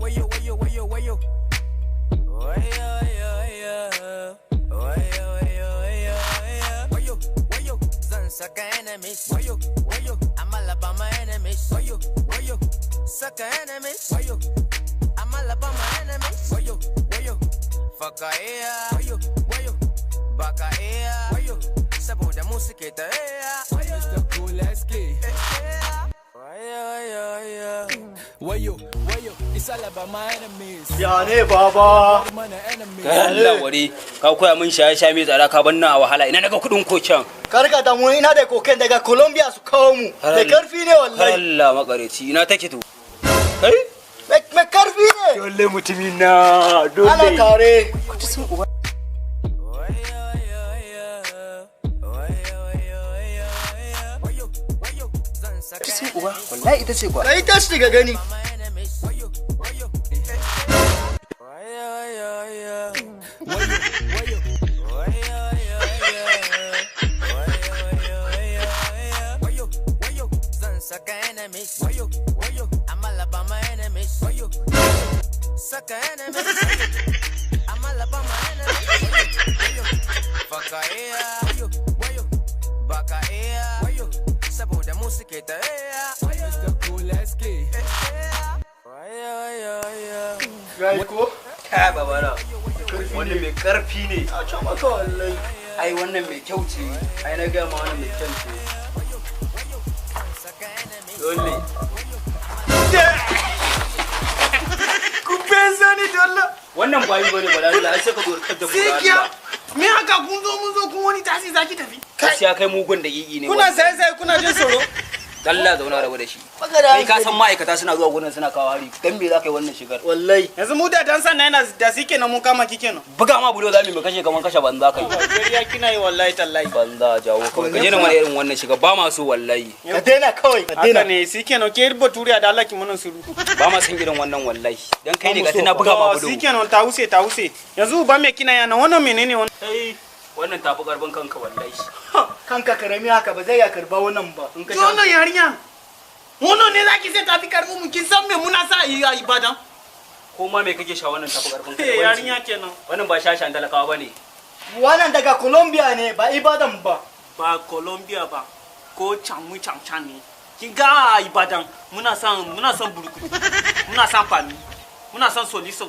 Wayo, wayo, wayo, wayo. Wayo, wayo, wayo, wayo, wayo, wayo, wayo. Zan saka enemies. Wayo, wayo. I'm all about my enemies. Wayo, wayo. Saka enemies. Wayo. I'm all about my enemies. Wayo, wayo. Fuck yeah. Wayo, wayo. Baka iya. Wayo. Saboda mu suke ta iya. Mr. Cool SK. Wayo, wayo, wayo. Wayo, wayo, it's all about my enemies. Ya ne baba. Mana enemies. Allah wari ka koya min shaye-shaye mai tsada ka banna a wahala ina naga kudin koken. Kar ka damu, ina da koken daga Colombia su kawo mu. Da karfi ne wallahi. Allah makareci, ina take to? Kai? Mai karfi ne. Dole mutumi na dole. Ana tare. Wayo, wayo, wayo, wayo, wayo, wayo, wayo. Zan saka Sun uba wallahi ita ce kwa. Kai tashi daga gani. my enemies. Wayo, wayo. Wayo, wayo, wayo. Wayo, wayo. Wayo, wayo, wayo. Wayo, wayo, wayo. Wayo, zan saka enemies. Wayo, wayo. I'm all about my enemies. Wayo, saka enemies. I'm all about my enemies. Wayo, fuck yeah. Wayo, wayo. Baka iya. Wayo, saboda mu suke ta iya. Mr. Cool SK. Wayo, wayo, wayo. Gai ko? Ka babana. Wannan mai karfi ne. A ce maka wallahi. Ai wannan mai kyau ce. Ai na ga ma wannan mai kyau ce. Dole. Ku benza ni dole. Wannan bayi bane bala Allah ai sai ka zo ka da Sikiya. Me haka kun zo mun zo kun wani tasi zaki tafi. Gaskiya kai mugun da gigi ne. Kuna sai sai kuna jin tsoro. Allah zauna rabu da shi. Baka da Kai ka san ma'aikata suna zuwa gurin suna kawo hari. Dan me za ka yi wannan shigar? Wallahi. Yanzu mu da dan sanna yana da sike na mun kama kike no. Buga ma bulo za mu yi mu kashe kaman kashe banza kai. Najeriya kina yi wallahi tallahi. Banza jawo kawai. Ka je na mana irin wannan shiga ba ma so wallahi. Ka daina kawai. Ka Haka daina. ne sike no ke baturiya da Allah ki munan suru. Ba ma san irin wannan wallahi. Dan kai ne ga tana buga ma bulo. Sike no ta huse ta huse. Yanzu ba me kina yana wannan menene wannan? Kai wannan tafi karfin kanka wallahi. Kanka karami haka ba zai ya karba wannan ba. In ka Ki wannan yarinya. Wannan ne zaki sai tafi karfin mu, kin san me muna sa yi a Ibadan? Ko ma me kake sha wannan tafi karfin kanka. Eh yarinya kenan. Wannan ba shashan talakawa bane. Wannan daga Colombia ne ba Ibadan ba. Ba Colombia ba ko Chanmu Chanchan ne. Kin ga a Ibadan muna son muna son burkutu, muna son fami, muna son soliso.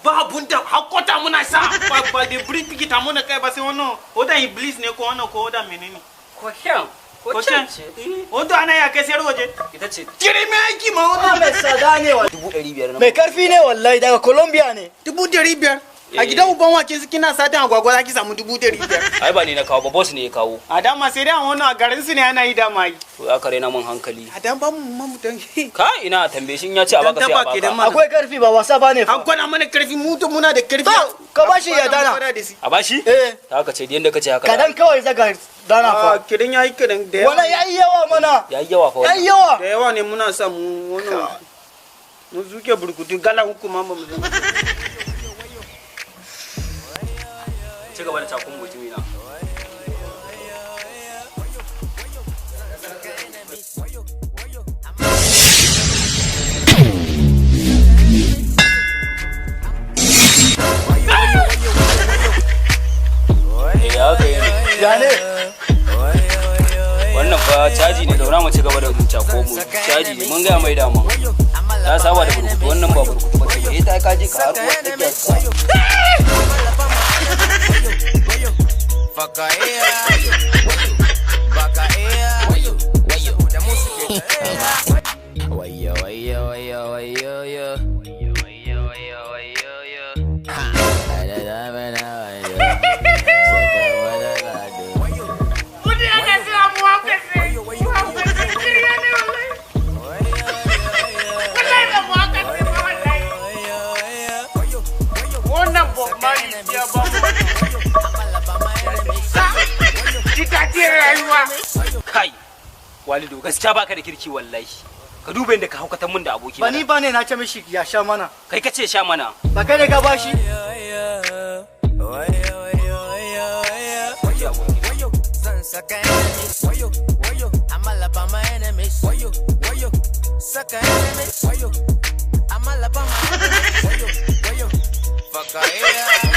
Ba abun da hakota muna sa ba ba da birkita muna kai ba sai wannan oda iblis ne ko wannan ko oda menene. Koken. Koken. Koken ce. Oda ana ya kai sayar waje. Ita ce Kire mai aiki ma wannan. Wannan mai tsada ne wallahi. 500,000 na. Mai karfi ne wallahi daga Colombia ne. 500,000. A gidan uban wake su kina satin agwagwa za ki samu 500,000. Ai ba ni na kawo ba, boss ne ya kawo. A dama sai dai a wannan a garin su ne ana yi dama yi. To za ka raina min hankali. A dan ba mu mamu dan. Ka ina tambaye shi in ya ce a baka sai a Dan taba ke dan baka. mana. Akwai karfi ba wasa ba ne fa. An kwana mana karfi mu to muna da karfi. To, ka bashi ya dana. A bashi? Eh. Ta haka ce yanda kace haka. Kadan kawai zaga dana fa. Kidan yayi kidan da yawa. Wannan yayi yawa mana. Yayi yawa fa. Yayi yawa. Da yawa ne muna sa mu wannan. Mu zuke burkutu gala uku ma ba mu zo. Ci gaba da takun mutumi na. Eh, haka yi ne. Ya ne? Wannan fa caji ne, daura mu ci gaba da cako mu. Caji ne mun gaya mai dama. Ta saba da burkutu, wannan ba burkutu ba ce. Eh ta kaje ka har uwar tsakiyar ka. Fuck yeah. Baka iya. Saboda mu suke ta iya. Wayo wayo wayo wayo yo. Wayo wayo wayo wayo yo. Ha. Da da da da wayo. Saka wala lado. Kudi ana sa mu haka sai. Kiriya ne wallahi. Wallahi ba mu haka sai ba wallahi. Wannan Bob Marley ya ba mu. Ji daɗin rayuwa. Kai. Walido gaskiya baka da kirki wallahi. Ka duba yadda ka haukatan mun da aboki. Ba ni ba ne na ce mishi ya sha mana. Kai kace sha mana. Ba kai ne ka bashi? Zan saka enemies. Wayo, wayo. I'm all about my enemies. Wayo, wayo. Saka enemies. Wayo. I'm all about my Baka iya.